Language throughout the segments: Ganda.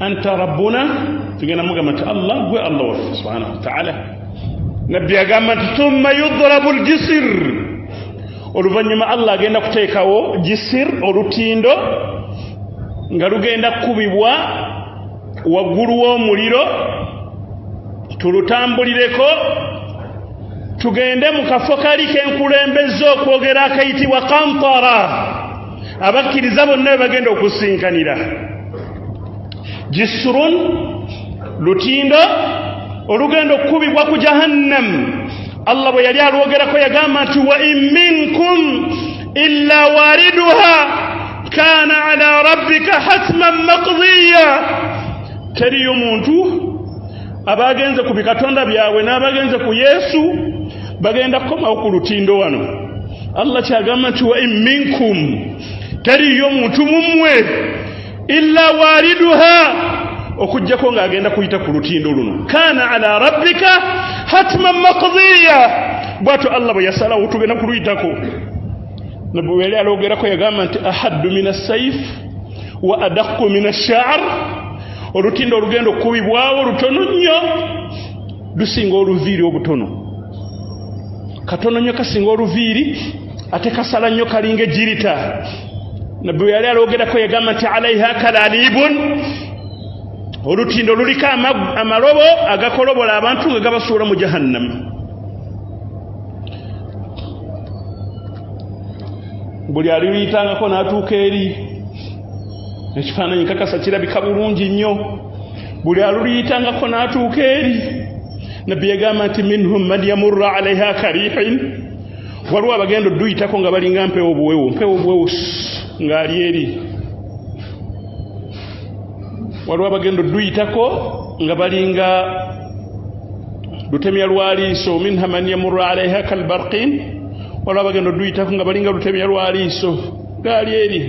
Anta rabbuna, tugenda mugamba nti Allah gwe Allah waffe subhanahu wataala. Nabbi agamba nti thumma yudrabu ljisir, oluvannyuma Allah agenda kuteekawo jisir, olutindo nga lugenda kukubibwa waggulu w'omuliro, tulutambulireko tugende mu kafo kali kenkulembezza okwogera akayitibwa Kantara, abakkiriza bonna be bagenda okusinkanira. Jisrun, lutindo olugenda okukubibwa ku Jahannam. Allah bwe yali alwogerako yagamba nti wa in minkum illa wariduha kana ala rabbika hatman maqdiya. Teriyo muntu, abagenze ku bikatonda byabwe n'abagenze ku Yesu bagenda kukomawo ku lutindo wano. Allah kyagamba nti wa in minkum, teriyo muntu mummwe illa wariduha, okuggyako ng'agenda kuyita ku lutindo luno, kana ala rabbika hatman maqdiya. Bwatyo Allah bwe yasalawo tugenda kuluyitako. Nabbi bwe yali alwogerako yagamba nti ahaddu min assaif wa adaqu min ashaar, olutindo olugenda okukubibwawo lutono nnyo, lusinga oluviiri obutono, katono nnyo kasinga oluviiri, ate kasala nnyo kalinga ejirita. Nabbi bwe yali alwogerako yagamba nti alaiha kalalibun, olutindo luliko amalobo agakolobola abantu nga gabasuula mu Jahannama. Buli aliruyitangako n'atuuka eri, ekifaananyi kakasa kirabika bulungi nnyo. Buli aluliyitangako n'atuuka eri, Nabbi yagamba nti minhum man yamurra alaiha karihin, waliwo abagenda odduyitako nga balinga mpewo buwewo, mpewo buwewo ng'ali eri. Waliwo abagenda odduyitako nga balinga lutemya lwaliiso, minha man yamurra alaiha kalbarqin, waliwo abagenda odduyitako nga balinga lutemya lwaliiso ng'ali eri.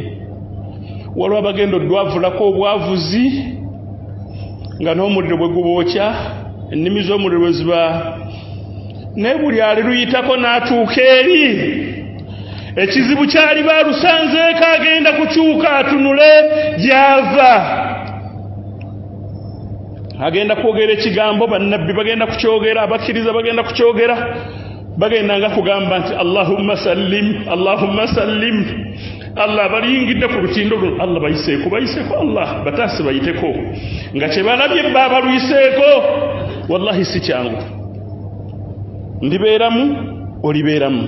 Waliwo abagenda oddwavulako obwavuzi nga n'omuliro bwe gubookya, ennimi z'omuliro bwe ziba, naye buli aliruyitako n'atuuka eri, ekizibu kyali balusanzeeko, agenda kukyuka atunule gy'ava, agenda kwogera ekigambo, bannabbi bagenda kukyogera, abakkiriza bagenda kukyogera, bagenda nga kugamba nti Allahumma sallim, Allahumma sallim. Allah baliyingidde ku lutindo luno, Allah bayiseeko, bayiseeko, Allah bataase bayiteko, nga kye balabye bba baluyiseeko. Wallahi si kyangu, ndibeeramu olibeeramu.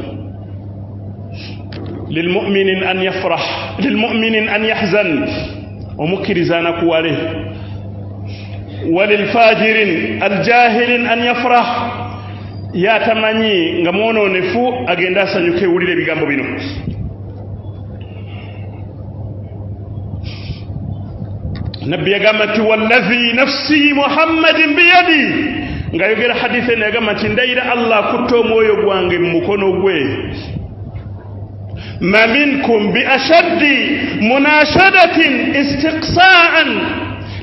Lilmuminin an yafrah, lilmuminin an yahzan, omukkiriza anakuwale, walilfajirin aljahilin an yafrah, yatamanyi nga mwononefu agenda asanyuka. Ewulira ebigambo bino, Nabbi yagamba nti wallazi nafsi Muhammadin biyadi, ng'ayogera hadisi eno yagamba nti ndayira Allah akutta omwoyo gwange mu mukono gwe, ma minkum bi ashaddi munashadatin istiqsaan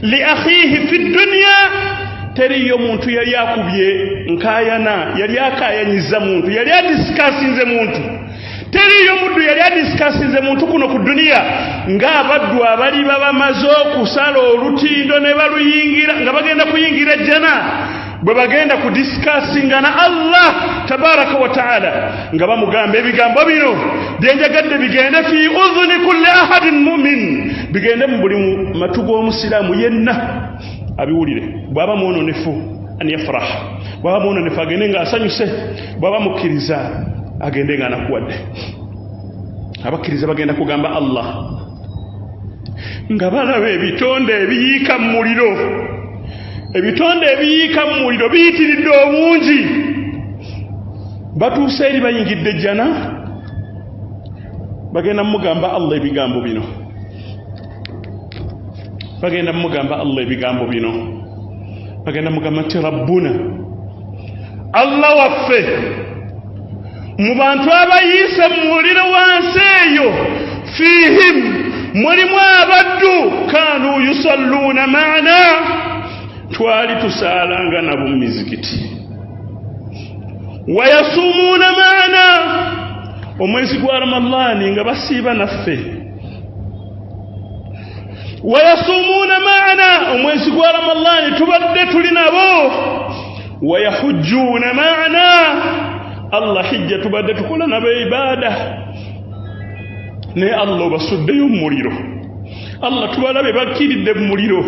li akhihi fi dunya, teriyo muntu yali akubye nkayana, yali akayanyiza muntu, yali adisikasinze muntu, teriyo muddu yali adisikasinze muntu kuno ku duniya ng'abaddu abaliba bamaze okusala olutindo ne baluyingira nga bagenda kuyingira ejjana, bwe bagenda kudisikasinga na Allah tabaraka wa taala nga bamugamba ebigambo bino byenjagadde bigende fi udhuni kulli ahadin mumin, bigende mu buli matu g'omusiraamu yenna abiwulire. Bw'aba mwononefu an yafrah, bw'aba mwononefu agende ng'asanyuse, bw'aba mukkiriza agende nga anakuwadde. Abakkiriza bagenda kugamba Allah nga balaba ebitonde ebiyiika mu muliro, ebitonde ebiyiika mu muliro biyitiridde obungi, batuuse eri bayingidde ejjana, bagenda mugamba Allah ebigambo bino, bagenda mugamba Allah ebigambo bino, bagenda mugamba nti rabbuna, Allah waffe, mu bantu abayiise mu muliro wansi eyo, fihim, mulimu abaddu, kanu yusalluuna maana, twali tusaalanga nabo mu mizikiti, wayasumuuna maana, omwezi gwa Ramadaani nga basiiba naffe. Wayasumuuna maana, omwezi gwa Ramadhaani tubadde tuli nabo. Wayahujjuuna maana, Allah hijja tubadde tukola nabo ibaada, naye Allah obasuddeyo mu muliro. Allah tubalabe bakkiridde mu muliro.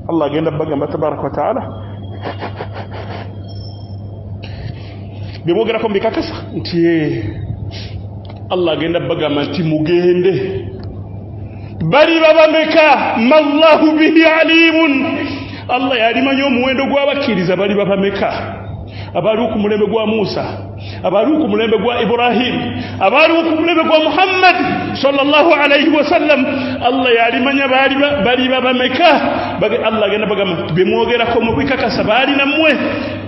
Allah agenda bagamba tabaraka wataala, byemwogerako mubikakasa nti Allah agenda bagamba nti mugende, baliba bameka? Mallahu bihi alimun, Allah yalimanya omuwendo gw'abakkiriza baliba bameka, abaaliwo ku mulembe gwa Musa, abaaliwo ku mulembe gwa Ibrahimu, abaaliwo ku mulembe gwa Muhammad sallallahu alaihi wasallam. Allah yalimanya baliba bameka. Allah agenda bagamba nti bemwogerako mubikakasa baali nammwe?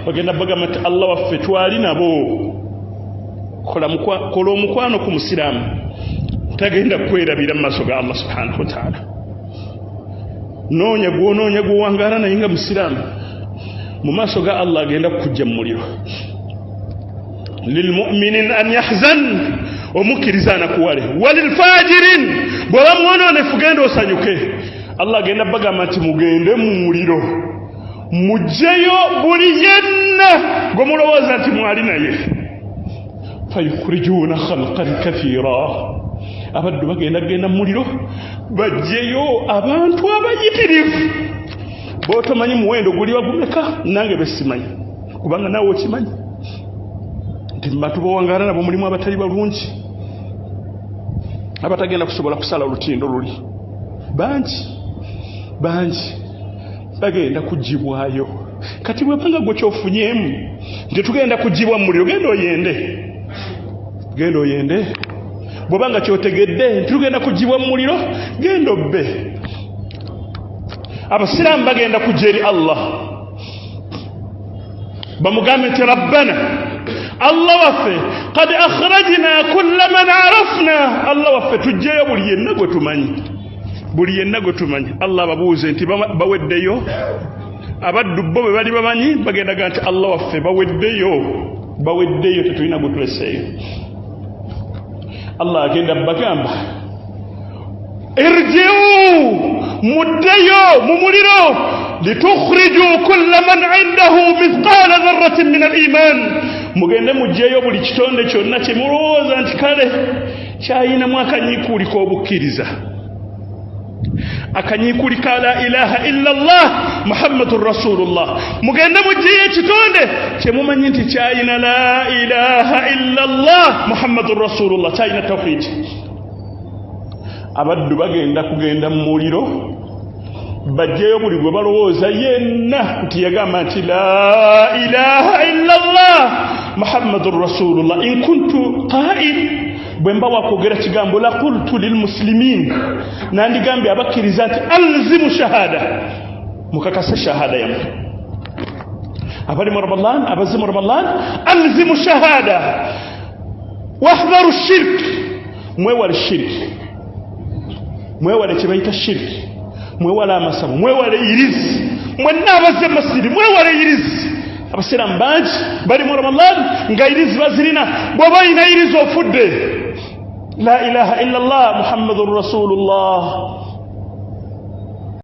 Bagenda bagamba nti Allah waffe twali nabo. Kola omukwano ku musiraamu, tagenda kwerabira mu maaso ga Allah subhanahu wataala. Noonya gwonoonya gwowangaala naye nga musiraamu, mu maaso ga Allah agenda kukujja mu muliro. Lilmuminin an yahzan, omukkiriza anakuwale. Walilfajirin, bw'oba mwonoonefu genda osanyuke. Allah agenda bagamba nti mugende mu muliro, mugyeyo buli yenna gwe mulowooza nti mwali naye. Fayukhrijuuna khalqan kathira, abaddu bagenda kugenda mu muliro bajjeyo abantu abayitirivu bootomanyi muwendo guliba gumeka, nange besimanyi, kubanga naawe okimanyi nti mubantu bowangaala nabo mulimu abatali balungi, abatagenda kusobola kusala olutindo luli. Bangi bangi bagenda kugibwayo. Kati bwebanga gwe kyofunyemu nti tugenda kugibwa mu muliro, genda oyende, genda oyende. Bwobanga kyotegedde nti tugenda kugibwa mu muliro, genda obbe. Abasiraamu bagenda kujja eri Allah bamugambe nti rabbana, Allah waffe, kad akhrajna kulla man arafna, Allah waffe tujjeyo buli yenna gwe tumanyi, buli yenna gwe tumanyi. Allah ababuuze nti baweddeyo? Abaddu bo bwe bali bamanyi bagendaga nti Allah waffe baweddeyo, baweddeyo, tetulina gwe tuleseeyo. Allah agenda bagamba irjiu, muddeyo mu muliro, litukhriju kulla man indahu mithqala dharratin min al iman, mugende mugyeyo buli kitonde kyonna kye mulowooza nti kale kyayinamu akanyiikuuli k'obukkiriza, akanyiikuli ka la ilaha illa llah muhammadun rasulullah. Mugende mugyeyo ekitonde kyemumanyi nti kyayina la ilaha illa llah muhammadun rasulullah, kyayina tawhidi. Abaddu bagenda kugenda mu muliro bajjeyo buli gwe balowooza yenna nti yagamba nti la ilaha illa llah muhammadun rasulullah. In kuntu qail, bwe mba wakwogera kigambo, la qultu lilmuslimin, nandigambye abakkiriza nti alzimu shahada, mukakase shahada yammwe. Abali mu Ramadan, abazze mu Ramadan, alzimu shahada wahdharu shirk, mwewale shirki, mwewale kyebayita shirki, mwewale amasabo, mwewale irizi. Mwenna abazze masiri mwewale irizi. Abasiraamu bangi bali mu Ramadan nga irizi bazirina. Bw'oba olina irizi ofudde. La ilaha illa llah muhammadun rasulullah.